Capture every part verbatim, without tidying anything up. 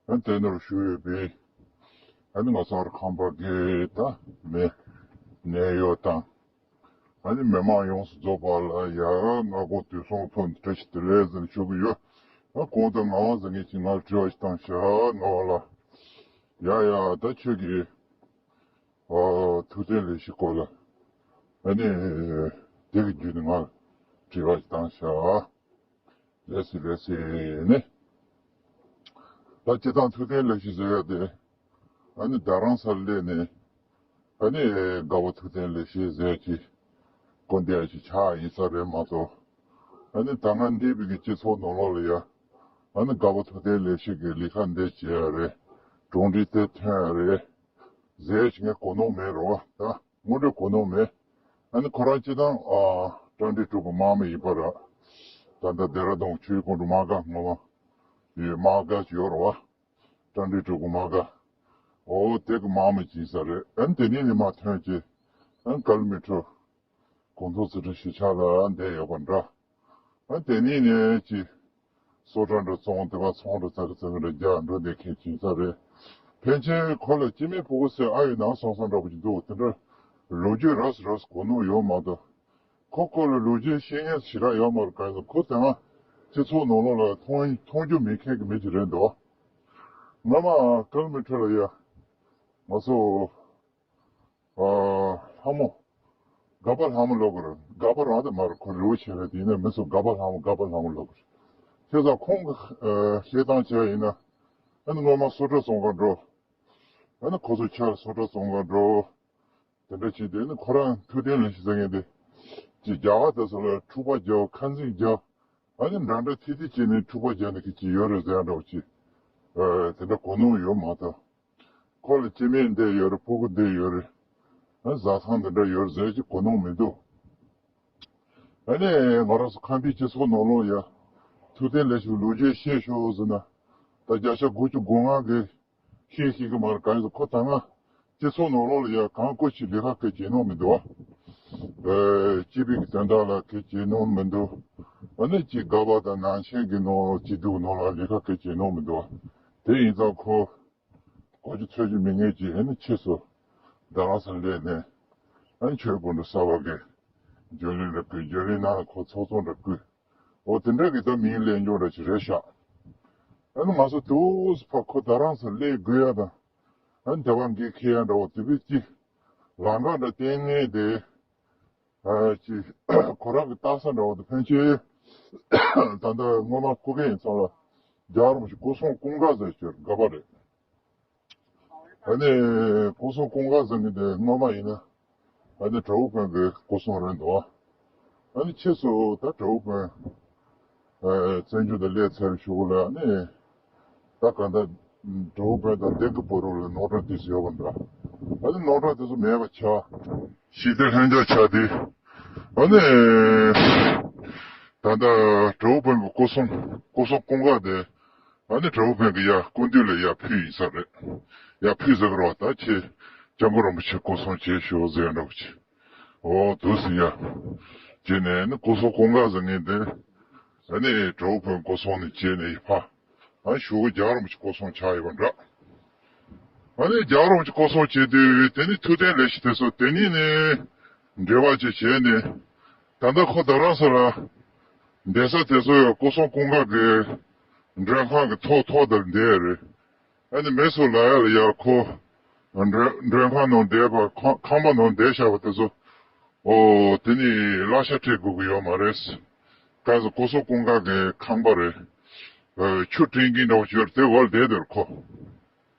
ཨ་ནི་དེ་ནོར་ཞུ་ཡོད་པའི། ཨ་ནི་ང་ཚང་ར་ཁམས་པ་གི་ད་མི་གནས་ཡོད་དང་། ཨ་ནི་མི་མང་ཡོངས་སུ་རྫོགས་པ་ལ་ཡ་སྔ་དགོང་དུས་གསུམ་ཐོག་བཀྲ་ཤིས་བདེ་ལེགས་ཟེར་ཞུ་གི་ཡོད། ཨ་གོང་དུ་ངག་དབང་ཟེར་མཁན་གྱིས་ང་ལ་དྲི་བ་ཞིག་བཏང་ཤག་ངག་དབང་ལགས། ཡ་ཡ་ད་ཁྱོད་ཀྱིས་ཨ་ཐུབ་བསྟན་ལེགས་བཤད་སྐོར་ལ་ཨ་ནི་དེ་གི་བརྒྱུད་ནས་ང་ལ་དྲི་བ་ཞིག་བཏང་ཤག་ལགས་སེ་ལགས་སེ་ནི། ད་སྤྱིར་བཏང་ཐུབ་བསྟན་ལེགས་བཤད་ཟེར་ཡ་དེ། ཨ་ནི་རྡ་རམ་ས་ལ་སླེབས་ནས། ཨ་ནི་དགའ་བ་ཐུབ་བསྟན་ལེགས་བཤད་ཟེར་གྱི་སྐོར་འདི་ཡ་ཅིག་ཆགས་ཡིན་ས་རེད་མ་གཏོགས། ཨ་ནི་ད་སྔ་འདས་པའི་གི་སྤྱི་ཚོགས་ནང་ལོགས་ལ་ཡ། ཨ་ནི་དགའ་བ་ཐུབ་བསྟན་ལེགས་བཤད་ཀྱི་ལས་ཀ་འདི་བྱས་ཡ་རེད། གྲུབ་འབྲས་དེ་ཐོན་ཡ་རེད། ཟེར་ཅིག་ངས་གོ་ནོར་མེད་རོ་བ་ད། དངོས་འབྲེལ་གོ་ནོར་མེད། ཨ་ནི་ཁོ་རང་སྤྱིར་བཏང་ཨ་བཀྲ་འདི་སྒྲུབ་པའི་དམག་མི་ཡིན་པ་ར། ད་ལྟ་ལྡེ་ར་ལྡུན་ཆུ་བཞི་སྒང་དྲུག་དམག་སྒར་སྔོན་མ་ཡོད་དམག་སྒར་ཅིག་ཡོད་རེད་བ། བཀྲ་འདི་སྒྲུབ་པའི་དམག་སྒར། འོ་དེ་གི་དམག་མི་ཅིག་ཡིན་ས་རེད། ཨ་ནི་དེ་ནས་ནི་མར་ཐོན་བྱས། ཨ་ནི་ཀ་ལི་མི་ཊར་དགུ་ཐོག་ཙི་ཏྲ་གཞིས་ཆགས་ལ་བསྡད་ཡོད་པ་འདྲ། ཨ་དེ་ནས་ནས་ཅི། སོ་ཊ་འདྲ་བཙོང་དེ་ག་ཚོང་འདྲ་ཙག་ཙག་འདྲ་རྒྱག་འགྲོ་བསྡད་མཁན་ཅིག་ཡིན་ས་རེད། ཕལ་ཆེར་ཁོ་ལ་སྐྱེ་དམན་ཕྲུ་གུ་ཟེར་ཨ་ཡོད་ན་སོང་ས་འདྲ་པོ་ཅིག་འདུག་དེ་འདྲ་ལོ་རྒྱུས་རགས་སུ་རགས་སུ་གོ་ནོར་ཡོད་མ་གཏོགས། ཁོ་སྐོར་ལ་ལོ་རྒྱུས་ཤེས་མཁན་ཞེ་དྲག་ཡོད་མ་རེད། གང་ཡིན་ཟེར་ཁོ་དེ་སྔ་སྤྱི་ཚོགས་ནང་ལོགས་ལ་མཐོང་མཐོང་རྒྱུ་མེད་མཁན་གྱི་མི་ཅིག་རེད་འདུག་སྔ་མ་ཀ་ལི་མི་ཊར་ལ་ཡ་ང་ཚོ། ཨ། ལྷ་མོ། སྒ་པ་ལྷ་མོ་ལབ་དགོས་རེད། སྒ་པ་རང་དེ་མ་རེད། ཁོ་རི་བོ་ཆེ་རེད། དེ་ཡིན་ན་མི་ཚོ་སྒ་པ་ལྷ་མོ་སྒ་པ་ལྷ་མོ་ལབ་དགོས་རེད། བྱས་ཙང་ཁོང་གི་ཨ་བཤད་སྟངས་བྱས་ཡིན་ན། ཨ་ནི་སྔོན་མ་སོ་ཊ་བཙོང་ག་འགྲོ། ཨ་ནི་ཁོ་ཚོ་ཆ་ལ་སོ་ཊ་བཙོང་ག་འགྲོ། དེ་འདྲ་བྱས་དེ་ནི་ཁོ་རང་ཐུབ་བསྟན་ལེགས་བཤད་ཟེར་མཁན་དེ། ཅིག་རྒྱ་གར་དེ་ཚོ་ལ་འཁྲུག་པ་རྒྱག་ཁ་འཛིང་རྒྱག་ཨ་ནི་འདྲ་འདྲ་ཐི་ཐི་བྱས་ནས་འཁྲུག་པ་རྒྱག་ནས་ཀྱི་ཅིག་ཡོད་རེད་ཟེར་ཡ་འདྲ་བོ་ཅིག་ཨ་དེ་འདྲ་གོ་ནོར་ཡོད་མ་གཏོགས། ཁོ་ལ་སྐྱེ་དམན་འདི་ཡོད་རེད། ཕྲུ་གུ་འདི་ཡོད་རེད། ཨ་བཟའ་ཚང་འདི་འདྲ་ཡོད་རེད་ཟེར་གྱི་གོ་ནོར་མི་འདུག་ཨ་ནི་ང་རང་ཚོ་ཁམས་པའི་སྤྱི་ཚོགས་ནང་ལོགས་ཡ། ཐུབ་བསྟན་ལེགས་བཤད་ལོ་རྒྱུས་བཤད་ཤོག་ཟེར་ན། ད་བརྒྱ་ཆ་དགུ་བཅུ་གོ་ལྔ་གིས་བཤད་ཤེས་ཀྱི་མ་རེད། གང་ཡིན་ཟེར་ཁོ་ད་སྔ་སྤྱི་ཚོགས་ནང་ལོགས་ལ་ཡ་གང་བཀོད་ཅིག་ལས་ཀ་གང་བྱེད་ནོར་མི་འདུག་བ། ཨ་སྤྱི་པའི་གི་དོན་དག་ལ་གང་བྱེད་ནོར་མི་འདུག་ཨ་ནི་ཅིག་སྒ་པ་དང་ནང་ཆེན་གྱི་ནང་སྐྱིད་སྡུག་ནང་ལ་ལས་ཀ་གང་བྱེད་ནོར་མི་འདུག་བ། དེ་ཡིན་ཙང་ཁོ། གོ་རྒྱུ་ཐོས་རྒྱུ་མེད་མཁན་ཅིག་ཨ་ནི་ཕྱིས་སུ་རྡ་རམ་ས་ལ་སླེབས་ནས། ཨ་ནི་ཆོས་སྐུ་འདྲ་གསར་པ་གི་རྒྱུན་ལས་འདྲ་བསྐོས། རྒྱུན་ལས་ནང་ལ་ཁོ་ཚོགས་གཙོ་འདྲ་བསྐོས། འོ་དེ་འདྲ་གི་ད་མིང་གླེང་རྒྱུ་འདྲ་ཅིག་རེད་ཤག་ཨ་ནི་ང་ཚོ་དུས་སུ་ཕར་ཁོ་རྡ་རམ་ས་ལ་སླེབས་དགོས་ཡ་དང་། ཨ་ནི་དེ་བ་འགན་འཁྱེར་ཡ་འདྲ་བོ་དེ་བས་ཅིག་ལམ་ཁ་འདྲ་བསྟན་མཁན་དེ། ཨ་ཅིག་ཁོ་རང་གི་ལྟ་ས་འདྲ་བོ་དེ་ཕན་ཆད། ད་ལྟ་སྔོན་མ་སྐུ་མཁན་ཡིན་ཙང་ལ་རྒྱལ་བ་རིན་པོ་ཆེ་སྐུ་སྲུང་ཀུན་དགའ་ཟེར་ཅིག་སྒ་པ་རེད། ཨ་ནི་སྐུ་སྲུང་ཀུན་དགའ་ཟེར་མཁན་དེ་སྔོན་མ་ཡིན་ན་ཨ་ནི་བྲག་འོག་དཔོན་གྱི་སྐུ་སྲུང་རེད་འདུག་ཨ་ནི་ཕྱིས་སུ་ད་བྲག་འོག་དཔོན། བཙན་བྱོལ་དུ་སླེབས་ཚར་བའི་གཞུག་ལ་ནི། ད་ག་ད་བྲག་འོག་དཔོན་དང་སྡེ་དགེ་བུ་རུ་ལ་ནོར་འཁྲུལ་དེ་ཚོ་ཡོད་པ་འདྲ། ཨ་ནི་ནོར་འཁྲུལ་དེ་ཚོ་མེད་པ་ཆགས། ཞི་བདེ་ལྷིང་འཇགས་ཆགས་ཏེ། ཨ་ནི། ད་ལྟ་བྲག་འོག་དཔོན་གྱི་སྐུ་སྲུང་སྐུ་སྲུང་ཀུན་དགའ་དེ། ཨ་ནི་བྲག་འོག་དཔོན་གྱི་ཡ་སྐུ་མདུན་ལ་ཡ་ཕུལ་ཡིན་ས་རེད། ཡ་ཕུལ་ཟེར་གི་རེད་བ། ད་ཁྱེད་སྐྱབས་མགོན་རིན་པོ་ཆེ་སྐུ་སྲུང་བྱེད་ཤོག་ཟེར་འདྲ་བོ་ཅིག་འོ་དུས་སུ་ཡ། བྱས་ནས་ནི་སྐུ་སྲུང་ཀུན་དགའ་ཟེར་མཁན་དེ། ཨ་ནི་བྲག་འོག་དཔོན་སྐུ་སྲུང་ནས་བྱས་ནས་ཕ། ཨ་ནི་གཞུག་གུ་རྒྱལ་བ་རིན་པོ་ཆེ་སྐུ་སྲུང་ཆགས་ཡོད་པ་འདྲ། ཨ་ནི་རྒྱལ་བ་རིན་པོ་ཆེ་སྐུ་སྲུང་བྱས་དུས་དེ་ནི་ཐུབ་བསྟན་ལེགས་བཤད་དེ་ཚོ་དེ་གཉིས་ནི་འབྲེལ་བ་ཅིག་བྱས་ནས། ད་ལྟ་ཁོ་རྡ་རམ་ས་ལ་བསྡད་ས་དེ་ཚོ་ཡང་སྐུ་སྲུང་ཀུན་དགའ་གི་མགྲོན་ཁང་གི་ཐོག་ཐོག་དེར་བསྡད་རེད། ཨ་ནི་མི་ཚོ་ལ་ཡ་ལ་ཡ་ཁོ་མགྲོན་མགྲོན་ཁང་ནང་བསྡད་པ་ཁང་ཁང་པ་ནང་བསྡད་བཞག་པ་དེ་ཚོ། ཨོ་དེ་ནི་གླ་ཆ་སྤྲད་དགོས་ཀྱི་ཡོད་མ་རེད། གང་ཟེར་སྐུ་སྲུང་ཀུན་དགའ་གི་ཁང་པ་རེད། ཨ་ཆུ་སྤྲིན་གྱི་འདྲ་བོ་ཅིག་ཡོད་རེད། དེ་འོག་ལ་བསྡད་དེར་ཁོ།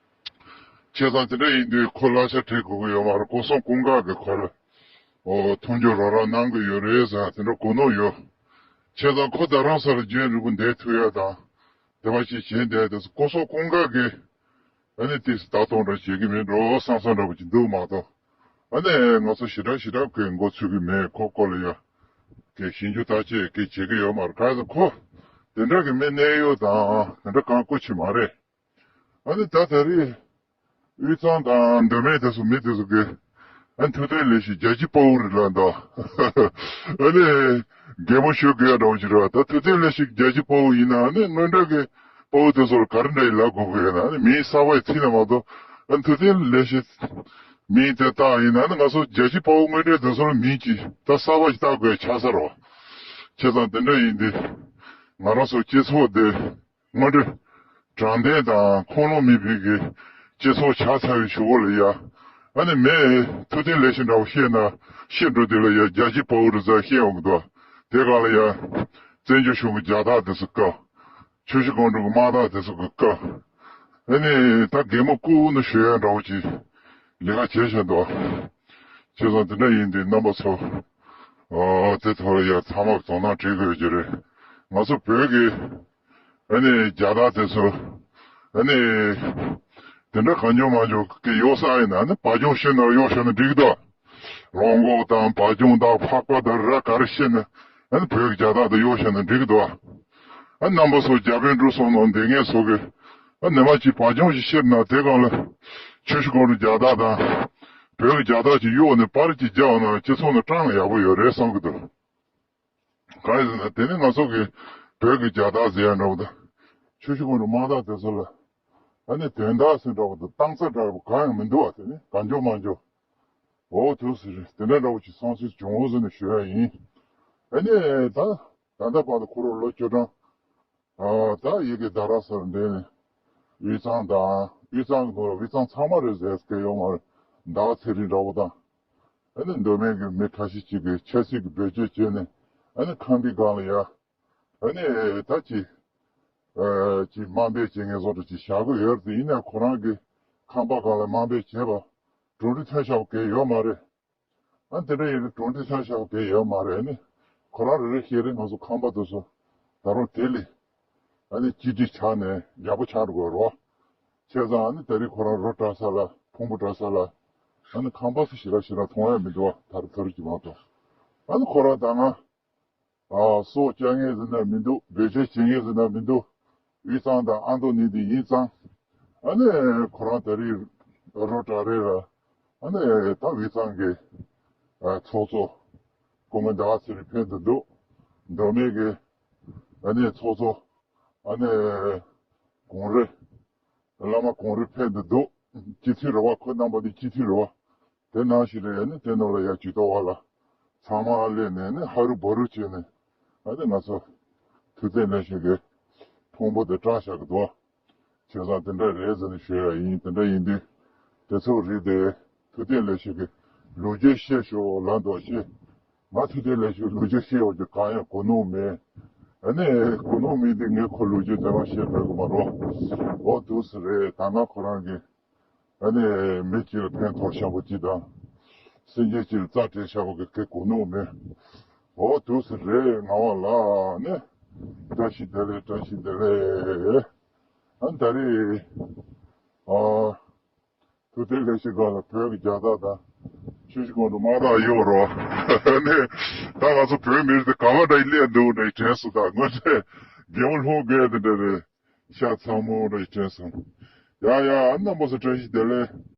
བྱས་ཙང་དེ་འདྲ་ཡིན་དུས་ཁོ་གླ་ཆ་སྤྲད་དགོས་ཀྱི་ཡོད་མ་རེད། སྐུ་སྲུང་ཀུན་དགའ་གི་ཁོ་ལ་ཨོ་མཐུན་འགྱུར་རོགས་རམ་གནང་གི་ཡོད་རེད་ཟེར་དེ་འདྲ་གོ་ནོར་ཡོད། བྱས་ཙང་ཁོ་རྡ་རམ་ས་ལ་རྒྱུན་རིང་པོ་བསྡད་ཐུབ་ཡ་དང་། དེ་བ་ཞིག་བྱས་བསྡད་དེ་སྐུ་སྲུང་ཀུན་དགའ་གིས་ཨ་ནི་ཏིས་ལྟ་སྟངས་འདྲ་བྱེད་ཀྱི་མིན་འགྲོ་བསམ་བསམ་འདྲ་པོ་ཅིག་འདུག་མ་གཏོགས། ཨ་ནི་ང་ཚོ་ཞེ་དྲག་ཞེ་དྲག་གི་མགོ་ཚོད་ཀྱི་མེད། ཁོ་སྐོར་ལ་ཡ་གི་ཞིབ་འཇུག་བརྟག་དཔྱད་གི་བྱེད་ཀྱི་ཡོད་མ་རེད། གང་ཟེར་ཁོ་དེ་འདྲ་གི་མི་གནས་ཡུལ་དང་དེ་འདྲ་གང་སྐུ་མཁྱེན་མ་རེད། ཨ་ནི་ད་ད་རེས་དབུས་གཙང་དང་མདོ་སྨད་དེ་ཚོ་མི་དེ་ཚོ་གིས་ཨ་ནི་ཐུབ་བསྟན་ལེགས་བཤད་རྒྱལ་གཅེས་དཔའ་བོ་རེད་ལབ་འདུག་ཨ་ནི་གད་མོ་ཤོར་དགོས་ཡ་འདྲ་བོ་ཅིག་རེད་བ། ད་ཐུབ་བསྟན་ལེགས་བཤད་རྒྱལ་གཅེས་དཔའ་བོ་ཡིན་ན་ཨ་ནི་སྔོན་འདྲ་གི་པོ་དེ་ཚོར་ག་རེ་འདྲ་ཡི་ལབ་དགོས་ཀྱི་ཡོད་ན། ཨ་ནི་མིང་གསར་པ་ཡི་ཚིག་ནས་མ་གཏོགས། ཨ་ནི་ཐུབ་བསྟན་ལེགས་བཤད་མིང་དེ་བཏགས་ཡིན་ན། ཨ་ནི་ང་ཚོ་རྒྱལ་གཅེས་དཔའ་བོ་དངོས་འབྲེལ་དེ་ཚོར་མིང་ཅིག་ད་གསར་པ་ཞིག་བཏགས་དགོས་ཆགས་ས་རེད་བ། བྱས་ཙང་དེ་འདྲ་ཡིན་དུས་ང་རང་ཚོ་སྤྱི་ཚོགས་དེ། དངོས་འབྲེལ་དྲང་བདེན་དང་ཁུངས་ལུང་མེད་པའི་གི་སྤྱི་ཚོགས་ཆགས་ཚར་བའི་གཞུག་གུ་ལ་ཡ། ཨ་ནི་མས་ཐུབ་བསྟན་ལེགས་བཤད་འདྲ་བོ་བཤད་ན་བཤད་འགྲོ་དུས་ལ་ཡ་རྒྱལ་གཅེས་དཔའ་བོ་རེད་ཟེར་བཤད་འོང་གི་འདུག་དེ་སྒང་ལ་ཡ་བཙན་བྱོལ་གཞུང་གི་རྒྱལ་དར་དེ་ཚོ་བཀབ། ཆུ་བཞི་སྒང་དྲུག་གི་དམག་དར་དེ་ཚོ་གི་བཀབ། ཨ་ནི་ད་གད་མོ་ཀུ་ནས་ཤོར་ཡ་འདྲ་བོ་ཅིག་ལས་ཀ་བྱས་བཞག་འདུག་བྱས་ཙང་དེ་འདྲ་ཡིན་དུས་རྣམ་པ་ཚོ། ཨོ་དེ་ཐོག་ལ་ཡ་ཚང་མ་དོ་སྣང་བྱེད་དགོས་ཀྱི་རེད། ང་ཚོ་བོད་ཀྱི་ཨ་ནི་རྒྱལ་དར་དེ་ཚོ་ཨ་ནི་དེ་འདྲ་གང་བྱུང་མང་བྱུང་གི་གཡོག་ས་ཡིན་ན། ཨ་ནི་བ་ལྗོངས་ཕྱི་ནང་གཡོག་བཞག་ན་འགྲིག་གི་འདུག་རོང་འབྲོག་དང་བ་ལྗོངས་དང་འཕགས་པ་དང་ར་ག་རེ་བཤད་ན། ཨ་ནི་བོད་ཀྱི་རྒྱལ་དར་དེ་གཡོག་བཞག་ན་འགྲིག་གི་འདུག་ཨ་ནི་རྣམ་པ་ཚོ་རྒྱ་བལ་འབྲུག་གསུམ་ནང་སྡོད་མཁན་ཚོ་གི་ཨ་ནི་མ་གཅིག་བ་ལྗོངས་ཤིག་ཕྱིར་ན། དེ་སྒང་ལ་ཆུ་བཞི་སྒང་དྲུག་རྒྱལ་དར་དང་བོད་ཀྱི་རྒྱལ་དར་ཅིག་གཡོག་ནས་པར་ཅིག་རྒྱག་ན་སྤྱི་ཚོགས་ནང་བཀྲམ་ན་ཡག་པོ་ཡོད་རེད་བསམ་གི་འདུག་གང་ཡིན་ཟེར་ན་དེ་ནི་ང་ཚོ་གི་བོད་ཀྱི་རྒྱལ་དར་ཟེར་ཡ་འདྲ་བོ་དང་། ཆུ་བཞི་སྒང་དྲུག་དམག་དར་དེ་ཚོ་ལ་ཨ་ནི་དོན་དག་ཟེར་འདྲ་བོ་དང་སྟངས་རྩ་འདྲ་བོ་གང་ཡང་མི་འདུག་བ། དེ་ནི་གང་བྱུང་མང་བྱུང་། འོ་དུ་ཟེར་དེ་འདྲ་འདྲ་བོ་ཅིག་སོང་ཚུལ་བྱུང་ཟེར་ནས་ཞུ་ཡ་ཡིན། ཨ་ནི་ད་ད་ལྟ་བར་དུ་ཁོ་རང་ལོ་བཅུ་གྲངས། ཨ་ད་ཡི་གེ་རྡ་རམ་ས་ལ་འདྲེན་ནས་དབུས་གཙང་དང་། དབུས་གཙང་གི་ནང་ལ་དབུས་གཙང་ཚང་མ་རེད་ཟེར་སྐད་ཡོད་མ་རེད། ཟླ་བ་ཚེ་རིང་འདྲ་བོ་དང་། ཨ་ནི་མདོ་སྨད་ཀྱི་མི་ཁ་ཤས་ཅིག་གིས་ཆབ་སྲིད་ཀྱི་བེད་སྤྱོད་བྱས་ནས། ཨ་ནི་ཁམས་པའི་སྒང་ལ་ཡ་ཨ་ནི་ད་ཅི་ཨ་ཅི་དམའ་འབེབས་བྱེད་མཁན་བཟོ་འདྲ་ཅིག་བཞག་གི་ཡོད་རེད་དེ། ཡིན་ནའི་ཁོ་རང་གི་ཁམས་པ་སྒང་ལ་དམའ་འབེབས་བྱས་པ་གྲུབ་འབྲས་ཐོན་བཞག་པ་གང་ཡང་ཡོད་མ་རེད། ཨ་དེ་འདྲ་ཡིན་ན་གྲུབ་འབྲས་ཐོན་བཞག་པ་གང་ཡང་ཡོད་མ་རེད། ཨ་ནི་ཁོ་རང་རེ་རེ་བཞིན་རེ་ང་ཚོ་ཁམས་པ་དེ་ཚོ་ད་རུང་དེ་ལས་ཨ་ནི་གཅིག་སྒྲིལ་ཆགས་ནས་ཡག་པོ་ཆགས་འགྲོ་དགོས་རེད་བ། བྱས་ཙང་ཨ་ནི་ད་རེས་ཁོ་རང་རོ་བྲག་ས་ལ་ཕུང་པོ་བྲག་ས་ལ་ཨ་ནི་ཁམས་པ་ཚོ་ཞེ་དྲག་ཞེ་དྲག་མཐོང་ཡ་མི་འདུག་བ། ད་རེས་ད་རེས་ཀྱི་མ་གཏོགས། ཨ་ནི་ཁོ་རང་ད་ང་ཨ་སྲོག་བཅད་མཁན་ཟེར་ན་མི་འདུག་བེད་སྤྱོད་བྱེད་མཁན་ཟེར་ན་མི་འདུག་དབུས་གཙང་དང་ཨ་མདོ་གཉིས་དེ་ཡིན་ཙང་། ཨ་ནི་ཁོ་རང་ད་རེས་རོ་བྲག་རེ་ལ་ཨ་ནི་ད་དབུས་གཙང་གི་ཨ་ཚོགས་གཙོ་སྐུ་ངོ་ཟླ་བ་ཚེ་རིང་ཕེབས་འདུག་མདོ་སྨད་ཀྱི་ཨ་ནི་ཚོགས་གཙོ་ཨ་ནི་གངས་རི་བླ་མ་གངས་རི་ཕེབས་འདུག་སྤྱི་འཐུས་རེད་བ། ཁོ་རྣམ་པ་འདི་སྤྱི་འཐུས་རེད་བ། དེ་ནང་བཞིན་རེད། ཨ་ནི་དེ་ནང་ལ་ཡ་ཇུས་གཏོགས་པ་ལ་ཚང་མ་སླེབས་ནས་ནི་ཧ་རུ་བ་རུ་བྱས་ནས་ཨ་ནི་ང་ཚོ་ཐུབ་བསྟན་ལེགས་བཤད་ཀྱི་ཕུང་པོ་དེ་བཀྲམ་བཞག་གི་འདུག་བྱས་ཙང་དེ་འདྲ་རེད་ཟེར་ནས་ཞུ་ཡ་ཡིན། དེ་འདྲ་ཡིན་དུས་དེ་ཚོ་རེད་དེ། ཐུབ་བསྟན་ལེགས་བཤད་ཀྱི་ལོ་རྒྱུས་བཤད་ཤོག་ལབ་འདུག་བཤད། ང་ཐུབ་བསྟན་ལེགས་བཤད་ལོ་རྒྱུས་བཤད་ཡོང་རྒྱུ་གང་ཡང་གོ་ནོར་མེད། ཨ་ནི་གོ་ནོར་མེད་དེ་ངས་ཁོ་ལོ་རྒྱུས་དེ་མ་བཤད་ཕོད་གི་མ་རེད། འོ་འདུག་སེ་རེད། ད་ང་ཁོ་རང་གི་ཨ་ནི་མི་གཅིག་ལ་ཕན་ཐོགས་ཤོར་བ་ཅིག་དང་། སེམས་ཅན་གཅིག་ལ་རྩ་བྲལ་ཤོར་བ་གི་གོ་ནོར་མེད། འོ་འདུག་སེ་རེད། ངག་དབང་ལགས་ནི་བཀྲ་ཤིས་བདེ་ལེགས། བཀྲ་ཤིས་བདེ་ལེགས། ཨ་ནི་ད་རེས་ཨ། ཐུབ་བསྟན་ལེགས་བཤད་སྒང་ལ་བོད་ཀྱི་རྒྱལ་དར་དང་ཆུ་བཞི་སྒང་དྲུག་དམག་དར་གཡོགས་རོགས། ནས་ད་ང་ཚོ་བོད་མི་རིགས་དེ་ག་བ་འདྲ་ཡི་སླེབས་འདུག་འདྲ་ཡི་དྲན་སོང་། ད་དངོས་གནས་གད་མོ་ལྷུང་གི་དེ་འདྲ་རེད། ཤ་ཚ་མོ་འདྲ་ཡི་དྲན་སོང་། ཡ་ཡ། རྣམ་པ་ཚོ་བཀྲ་ཤིས་བདེ་ལེགས།